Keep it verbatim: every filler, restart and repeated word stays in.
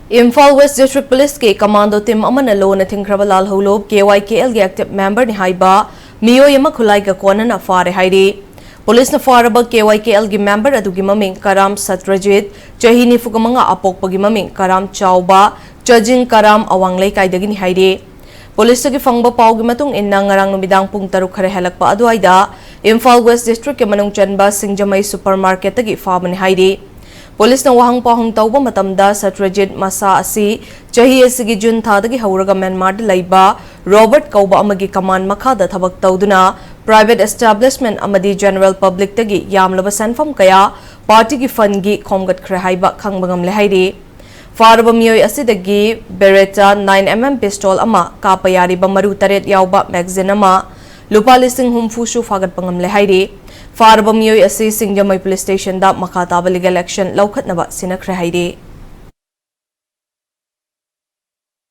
Imphal west district ꯄꯨꯂꯤꯁꯀꯤ commando team ꯑꯃꯅ ꯂꯣꯟꯅ ꯊꯤꯡꯈ꯭ꯔꯕ ꯂꯥꯜꯍꯧꯂꯨꯞ ꯀꯦ ꯋꯥꯏ ꯀꯦ ꯑꯦꯜꯒꯤ ꯑꯦꯛꯇꯤꯚ ꯃꯦꯝꯕꯔꯅꯤ ꯍꯥꯏꯕ ꯃꯤꯑꯣꯏ ꯑꯃ ꯈꯨꯠꯂꯥꯏꯒ ꯀꯣꯟꯅꯅ ꯐꯥꯔꯦ ꯍꯥꯏꯔꯤ꯫ ꯄꯨꯂꯤꯁꯅ ꯐꯥꯔꯕ ꯀꯦ ꯋꯥꯏ ꯀꯦ ꯑꯦꯜꯒꯤ ꯃꯦꯝꯕꯔ ꯑꯗꯨꯒꯤ ꯃꯃꯤꯡ ꯀꯔꯥꯝ ꯁꯇ꯭ꯔꯖꯤꯠ, ꯆꯍꯤ ꯅꯤꯐꯨꯒ ꯃꯉꯥ, ꯑꯄꯣꯛꯄꯒꯤ ꯃꯃꯤꯡ ꯀꯔꯥꯝ ꯆꯥꯎꯕ, ꯆꯥꯖꯤꯡ ꯀꯔꯥꯝ ꯑꯋꯥꯡ ꯂꯩꯀꯥꯏꯗꯒꯤꯅꯤ ꯍꯥꯏꯔꯤ꯫ ꯄꯨꯂꯤꯁꯇꯒꯤ ꯐꯪꯕ ꯄꯥꯎꯒꯤ ꯃꯇꯨꯡ ꯏꯟꯅ, ꯉꯔꯥꯡ ꯅꯨꯃꯤꯗꯥꯡ ꯄꯨꯡ ꯇꯔꯨꯛ ꯈꯔ ꯍꯦꯜꯂꯛꯄ ꯑꯗꯨꯋꯥꯏꯗ ꯏꯝꯐꯥꯜ ꯋꯦꯁ ꯗꯤꯁꯇ꯭ꯔꯤꯛꯀꯤ ꯃꯅꯨꯡ ꯆꯟꯕ ꯁꯤꯡꯖꯃꯩ ꯁꯨꯄꯔ ꯃꯥꯔꯀꯦꯠꯇꯒꯤ ꯐꯥꯕꯅꯤ ꯍꯥꯏꯔꯤ꯫ ꯄꯨꯂꯤꯁꯅ ꯋꯥꯍꯪ ꯄꯥꯎꯍꯪ ꯇꯧꯕ ꯃꯇꯝꯗ ꯁꯇ꯭ꯔꯖꯤꯠ ꯃꯁꯥ ꯑꯁꯤ ꯆꯍꯤ ꯑꯁꯤꯒꯤ ꯖꯨꯟ ꯊꯥꯗꯒꯤ ꯍꯧꯔꯒ ꯃ꯭ꯌꯥꯟꯃꯥꯔꯗ ꯂꯩꯕ ꯔꯣꯕꯔꯠ ꯀꯧꯕ ꯑꯃꯒꯤ ꯀꯃꯥꯟ ꯃꯈꯥꯗ ꯊꯕꯛ ꯇꯧꯗꯨꯅ private establishment ꯑꯃꯗꯤ general publicꯇꯒꯤ ꯌꯥꯝꯂꯕ ꯁꯦꯟꯐꯝ ꯀꯌꯥ ꯄꯥꯔꯇꯤꯒꯤ ꯐꯟꯒꯤ ꯈꯣꯝꯒꯠꯈ꯭ꯔꯦ ꯍꯥꯏꯕ ꯈꯪꯕ ꯉꯝꯂꯦ ꯍꯥꯏꯔꯤ꯫ ꯐꯥꯔꯕ ꯃꯤꯑꯣꯏ ꯑꯁꯤꯗꯒꯤ Beretta nine M M pistol ꯑꯃ, ꯀꯥꯞꯄ ꯌꯥꯔꯤꯕ ꯃꯔꯨ ꯇꯔꯦꯠ ꯌꯥꯎꯕ magazine ꯑꯃ, ꯂꯨꯄꯥ ꯂꯤꯁꯤꯡ ꯍꯨꯝꯐꯨꯁꯨ ꯐꯥꯒꯠꯄ ꯉꯝꯂꯦ ꯍꯥꯏꯔꯤ꯫ ꯐꯥꯔꯕ ꯃꯤꯑꯣꯏ ꯑꯁꯤ ꯁꯤꯡꯖꯃꯩ ꯄꯨꯂꯤꯁ ꯁ꯭ꯇꯦꯁꯟꯗ ꯃꯈꯥ ꯇꯥꯕ ꯂꯤꯒꯦꯜ ꯑꯦꯛꯁꯟ ꯂꯧꯈꯠꯅꯕ ꯁꯤꯟꯅꯈ꯭ꯔꯦ ꯍꯥꯏꯔꯤ꯫